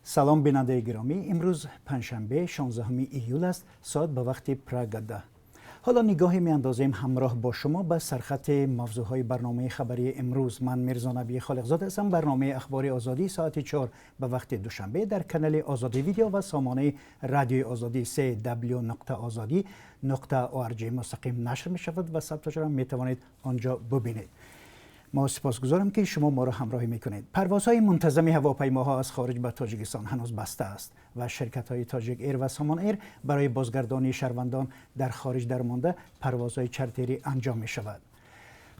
Салом, бинандаи гиромӣ. Имрӯз панҷшанбе, 16 июл аст, соат ба вақти Прага 10. Ҳоло нигоҳе меандозем ҳамроҳ бо шумо ба сархати мавзӯъҳои барномаи хабарии имрӯз. Ман Мирзо Набӣ Холиқзод ҳастам. Барномаи Ахбори Озодӣ соати 4 ба вақти Душанбе дар канали Озодӣ Видео ва сомонаи Радиои Озодӣ 3w.ozodi.org мустақим нашр мешавад ва сабташро метавонед он ҷо бубинед. Мо сипосгузорем, ки шумо моро ҳамроҳӣ мекунед. Парвозҳои мунтазами ҳавопаймоҳо аз хориҷ ба Тоҷикистон ҳанӯз баста аст ва ширкатҳои Тоҷик Эйр ва Сомон Эйр барои бозгардонии шаҳрвандон дар хориҷ дармонда парвозҳои чартерӣ анҷом мешавад.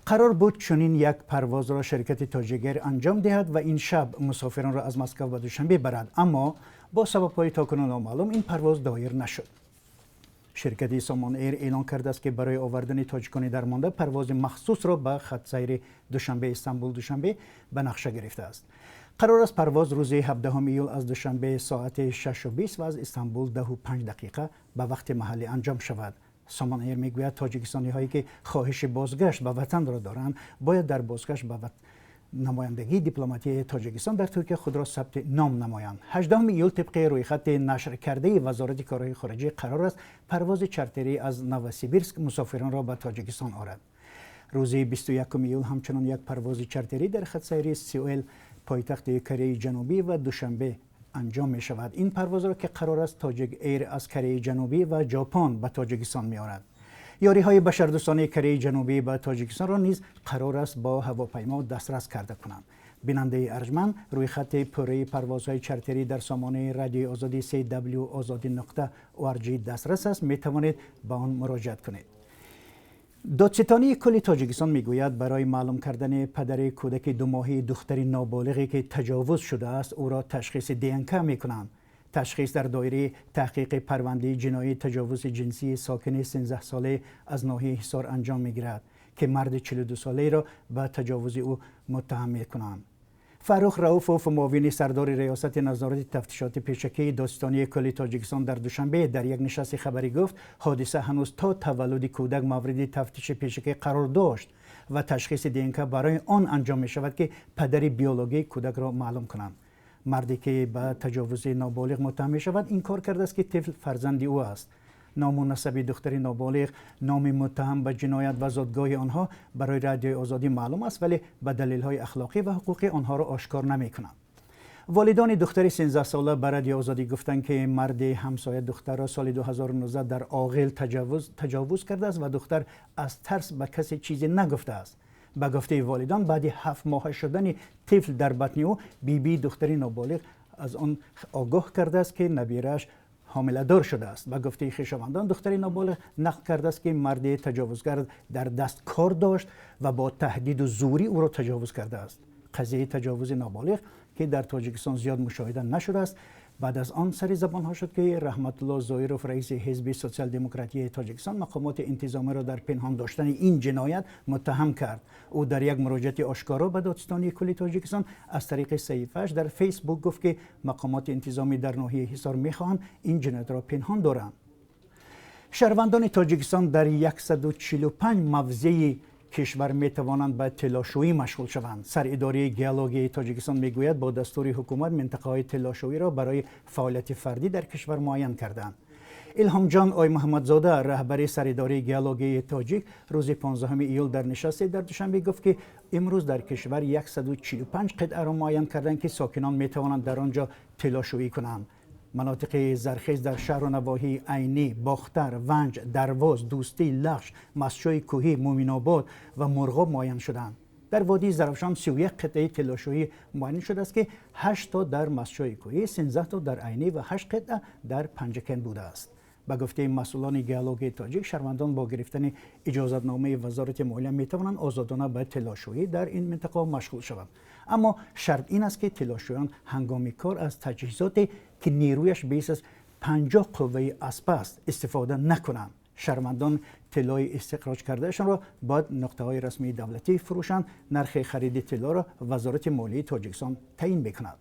Қарор буд чунин як парвозро ширкати Тоҷик Эйр анҷом диҳад ва ин шаб мусофиронро аз Москав ба Душанбе барад, аммо бо сабабҳои то кунун номаълум ин парвоз доир нашуд. Ширкати Сомон Эйр эълон кардааст, ки барои овардани тоҷикони дармонда парвози махсусро ба хатсайри Душанбе, Истанбул, Душанбе ба нақша гирифтааст. Қарор аст парвоз рӯзи 17 июл аз Душанбе соати 6:20 ва аз Истанбул 10:05 дақиқа ба вақти маҳаллӣ анҷом шавад. Сомон Эйр мегӯяд, тоҷикистониҳое, ки хоҳиши бозгашт ба ватанро доранд, бояд дар бозгашт ба намояндагии дипломатии Тоҷикистон дар Туркия худро сабти ном намоянд. 18 июл тибқи рӯйхати нашркардаи Вазорати корҳои хориҷӣ қарор аст парвози чартерӣ аз Новосибирск мусофиронро ба Тоҷикистон орад. Рӯзи 21 июл ҳамчунон як парвози чартерӣ дар хатсайри Сеул, пойтахти Кореяи Ҷанубӣ, ва Душанбе анҷом мешавад. Ин парвозро, ки қарор аст Тоҷик Эйр аз Кореяи Ҷанубӣ ва Ҷопон ба Тоҷикистон меорад. Ёриҳои башардӯстонаи Кореяи Ҷанубӣ ба Тоҷикистонро низ қарор аст бо ҳавопаймо дастрас карда кунанд. Бинандаи арҷманд, рӯйхати пурраи парвозҳои чартерӣ дар сомонаи Радиои Озодӣ 3w ozodi.org дастрас аст, метавонед ба он муроҷиат кунед. Додситонии кулли Тоҷикистон мегӯяд, барои маълум кардани падари кӯдаки 2-моҳаи духтари ноболиғе, ки таҷовуз шудааст, ӯро ташхиси ДНК мекунанд. Ташхис дар доираи таҳқиқи парвандаи ҷиноии таҷовузи ҷинсии сокини 13-солае аз ноҳияи Ҳисор анҷом мегирад, ки марди 42-солаеро ба таҷовузи ӯ муттаҳам мекунанд. Фаррух Рауфов, муовини сардори Риёсати назорати тафтишоти пешакии Додситонии кулли Тоҷикистон, дар Душанбе дар як нишасти хабарӣ гуфт, ҳодиса ҳанӯз то таваллуди кӯдак мавриди тафтиши пешакӣ қарор дошт ва ташхиси ДНК барои он анҷом мешавад, ки падари биологии кӯдакро маълум кунанд. Марде, ки ба таҷовузи ноболиғ муттаҳам мешавад, инкор кардааст, ки тифл фарзанди ӯ аст. Ному насаби духтари ноболиғ, номи муттаҳам ба ҷиноят ва зодгоҳи онҳо барои Радиои Озодӣ маълум аст, вале ба далелҳои ахлоқӣ ва ҳуқуқӣ онҳоро ошкор намекунанд. Волидони духтари 13-сола ба Радиои Озодӣ гуфтанд, ки марди ҳамсоя духтарро соли 2019 дар оғил таҷовуз кардааст ва духтар аз тарс ба касе чизе нагуфтааст. Ба гуфтаи волидон, баъди 7-моҳа шудани тифл дар батни ӯ бибии духтари ноболиғ аз он огоҳ кардааст, ки набирааш ҳомиладор шудааст. Ба гуфтаи хешовандон, духтари ноболиғ нақл кардааст, ки марди таҷовузгар дар даст кор дошт ва бо таҳдиду зӯрӣ ӯро таҷовуз кардааст. Қазияи таҷовузи ноболиғ, ки дар Тоҷикистон зиёд мушоҳида нашудааст, баъд аз он сари забонҳо шуд, ки Раҳматулло Зоиров, раиси Ҳизби Социал-демократияи Тоҷикистон, мақомоти интизомиро дар пинҳон доштани ин ҷиноят муттаҳам кард. Ӯ дар як муроҷиати ошкоро ба Додситонии кулли Тоҷикистон аз тариқи саҳифааш дар Фейсбук гуфт, ки мақомоти интизомӣ дар ноҳияи Ҳисор мехоҳанд ин ҷиноятро пинҳон доранд. Шаҳрвандони Тоҷикистон дар 145 мавзеи кишвар метавонанд ба тиллошӯӣ машғул шаванд. Саридораи геологияи Тоҷикистон мегӯяд, бо дастури ҳукумат минтақаҳои тиллошӯиро барои фаъолияти фардӣ дар кишвар муайян карданд. Илҳомҷон Оймуҳаммадзода, раҳбари Саридораи геологияи тоҷик, рӯзи 15 июл дар нишасте дар Душанбе гуфт, ки имрӯз дар кишвар 145 қитъаро муайян карданд, ки сокинон метавонанд дар он ҷо тиллошӯӣ кунанд. Манотиқи зархез дар шаҳру навоҳии Айнӣ, Бохтар, Ванҷ, Дарвоз, Дӯстӣ, Лахш, Мастчои Кӯҳӣ, Муъминобод ва Мурғоб муайян шуданд. Дар водии Зарафшон 31 қитъаи тиллошӯӣ муайян шудааст, ки 8 то дар Мастчои Кӯҳӣ, 13 то дар Айнӣ ва 8 қитъа дар Панҷакент будааст. Ба гуфтаи масъулони геологияи тоҷик, шаҳрвандон бо гирифтани иҷозатномаи Вазорати молия метавонанд озодона ба тиллошӯӣ дар ин минтақа машғул шаванд, аммо шарт ин аст, ки тиллошӯён ҳангоми кор аз таҷҳизоте, ки нерӯяш беш аз 50 қувваи асп аст, истифода накунанд. Шаҳрвандон тиллои истихроҷ кардаашонро бояд нуқтаҳои расмии давлатӣ фурӯшанд. Нархи хариди тиллоро Вазорати молияи Тоҷикистон таъин мекунад.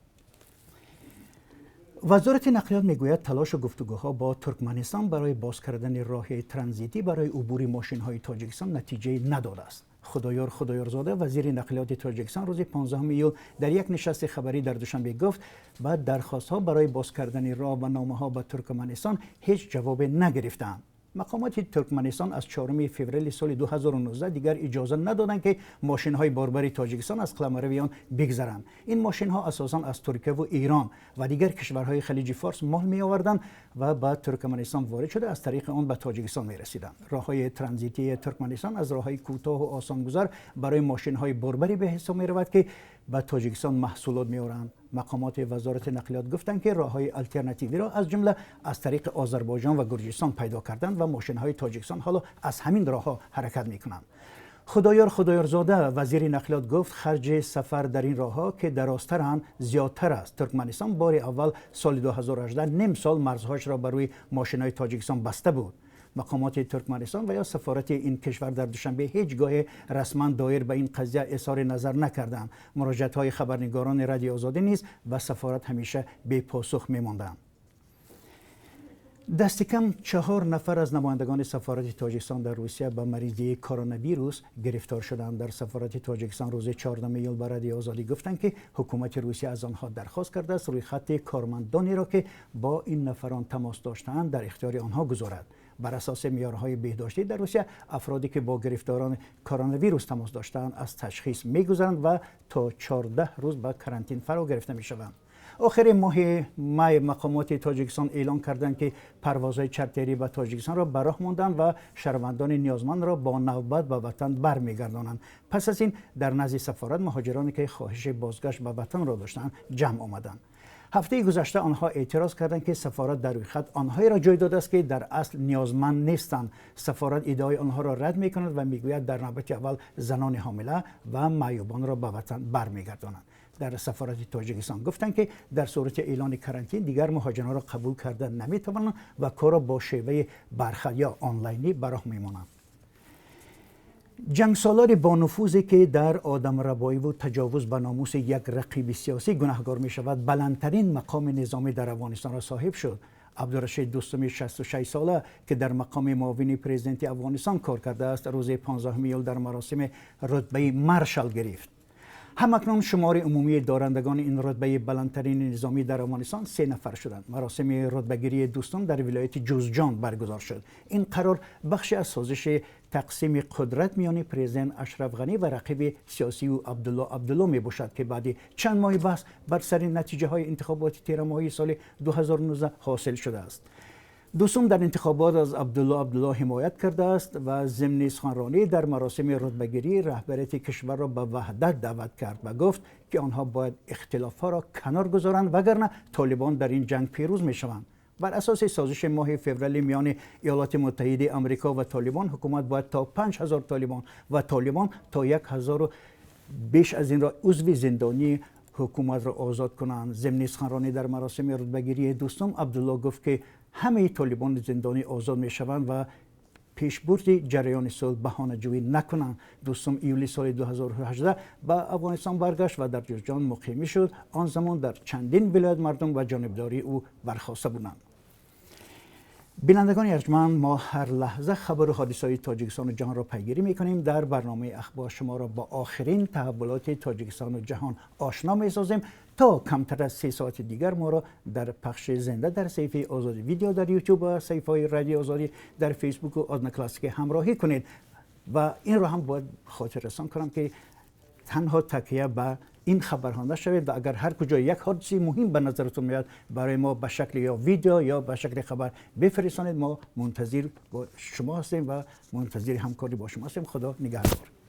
Вазорати нақлиёт мегӯяд, талошу гуфтугӯҳо бо Туркманистон барои боз кардани роҳи транзитӣ барои убури мошинҳои Тоҷикистон натиҷае надодааст. Худоёр Худоёрзода, вазири нақлиёти Тоҷикистон, рӯзи 15 июл дар як нишасти хабарӣ дар Душанбе гуфт, ба дархостҳо барои боз кардани роҳ ва номаҳо ба Туркманистон ҳеҷ ҷавобе нагирифтаанд. Мақомоти Туркманистон аз 4 феврали соли 2019 дигар иҷоза надоданд, ки мошинҳои борбари Тоҷикистон аз қаламрави он бигзаранд. Ин мошинҳо асосан аз Туркия ва Эрон ва дигар кишварҳои Халиҷи Форс мол меоварданд ва ба Туркманистон ворид шуда, аз тариқи он ба Тоҷикистон мерасиданд. Роҳҳои транзитии Туркманистон аз роҳҳои кӯтоҳ ва осонгузар барои мошинҳои борбарӣ ба ҳисоб меравад, ки ба Тоҷикистон маҳсулот меоранд. Мақомоти вазорати нақлиёт гуфтанд, ки роҳҳои алтернативиро аз ҷумла аз тариқи Озарбойҷон ва Гурҷистон пайдо карданд ва мошинҳои Тоҷикистон ҳоло аз ҳамин роҳҳо ҳаракат мекунанд. Худоёр Худоёрзода, вазири нақлиёт, гуфт, харҷи сафар дар ин роҳҳо, ки дарозтаранд, зиёдтар аст. Туркманистон бори аввал соли 2018 ним сол марзҳояшро бар рӯи мошинҳои Тоҷикистон баста буд. Мақомоти Туркманистон ва ё сафорати ин кишвар дар Душанбе ҳеҷ гоҳе расман доир ба ин қазия изҳори назар накарданд. Муроҷиатҳои хабарнигорони Радиои Озодӣ низ ба сафорат ҳамеша бепосух мемонданд. Дасти кам 4 нафар аз намояндагони сафорати Тоҷикистон дар Русия ба маризии коронавирус гирифтор шуданд. Дар сафорати Тоҷикистон рӯзи 14 июл ба Радиои Озодӣ гуфтанд, ки ҳукумати Русия аз онҳо дархост кардааст, рӯйхати кормандонеро, ки бо ин нафарон тамос доштаанд, дар ихтиёри онҳо гузорад. Бар асоси меъёрҳои беҳдоштӣ дар Русия, афроде ки бо гирифторони коронавирус тамос доштаанд, аз ташхис мегузаранд ва то 14 рӯз ба карантин фаро гирифта мешаванд. Охири моҳи май мақомоти Тоҷикистон эълон карданд, ки парвозҳои чартерӣ ба Тоҷикистонро ба роҳ монданд ва шаҳрвандони ниёзмандро бо навбат ба ватан бармегардонанд. Пас аз ин дар назди сафорат муҳоҷироне, ки хоҳиши бозгашт ба ватанро доштанд, ҷамъ омаданд. Ҳафтаи гузашта онҳо эътироз карданд, ки сафорат дар рӯйхат онҳоеро ҷой додааст, ки дар асл ниёзманд нестанд. Сафорат иддаои онҳоро рад мекунад ва мегӯяд, дар навбати аввал занони ҳомила ва маъюбонро ба ватан бармегардонанд. Дар сафорати Тоҷикистон гуфтанд, ки дар сурати эълони карантин дигар муҳоҷиронро қабул карда наметавонанд ва корро бо шеваи бархат ё онлайнӣ ба роҳ мемонанд. Ҷангсолори бонуфузе, ки дар одамрабоиву таҷовуз ба номуси як рақиби сиёсӣ гунаҳгор мешавад, баландтарин мақоми низомӣ дар Афғонистонро соҳиб шуд. Абдурашид Дӯстуми 66 сола, ки дар мақоми муовини президенти Афғонистон кор кардааст, рӯзи 15 июл дар маросими рутбаи маршал гирифт. Ҳамакнун шумори умумии дорандагони ин рутбаи баландтарини низомӣ дар Афғонистон 3 нафар шуданд. Маросими рутбагирии Дӯстум дар вилояти Ҷузҷон баргузор шуд. Ин қарор бахши аз созиши тақсими қудрат миёни президент Ашраф Ғанӣ ва рақиби сиёсии ӯ Абдулло Абдулло мебошад, ки баъди чанд моҳи баҳс бар сари натиҷаҳои интихоботи тирамоҳии соли 2019 ҳосил шудааст. Дӯстум дар интихобот аз Абдулло Абдулло ҳимоят кардааст ва зимни суханронӣ дар маросими рутбагирӣ раҳбарияти кишварро ба ваҳдат даъват кард ва гуфт, ки онҳо бояд ихтилофҳоро канор гузоранд, вагарна толибон дар ин ҷанг пирӯз мешаванд. Бар асоси созиши моҳи феврали миёни Иёлоти Муттаҳидаи Амрико ва Толибон, ҳукумат бояд то 5000 толибон ва толибон то 1000 беш аз инро узви зиндонии ҳукуматро озод кунанд. Зимни суханронӣ дар маросими рутбагирии Дӯстум, Абдулло гуфт, ки ҳамаи толибони зиндонӣ озод мешаванд ва пешбурди ҷараёни сулҳ баҳонаҷӯӣ накунанд. Дӯстум июли соли 2018 ба Афғонистон баргашт ва дар Ҷузҷон муқимӣ шуд. Он замон дар чандин вилоят мардум ба ҷонибдории ӯ бархоста буданд. Бинандагони арҷманд, мо ҳар лаҳза хабару ҳодисаҳои Тоҷикистону ҷаҳонро пайгирӣ мекунем. Дар барномаи Ахбор шуморо бо охирин таҳаввулоти Тоҷикистону ҷаҳон ошно месозем. То камтар аз 3 соати дигар моро дар пахши зинда дар саҳифаи Озодӣ Видео дар Ютуб ва саҳифаҳои Радиои Озодӣ дар Фейсбуку Одноклассники ҳамроҳӣ кунед. Ва инро ҳам бояд хотиррасон кунам, ки танҳо такя ба ин хабарҳо нашавед ва агар ҳар куҷо як ҳодисаи муҳим ба назаратон меояд, барои мо ба шакли ё видео, ё ба шакли хабар бифиристонед. Мо мунтазир бо шумо ҳастем ва мунтазири ҳамкорӣ бо шумо ҳастем. Худо нигаҳдор.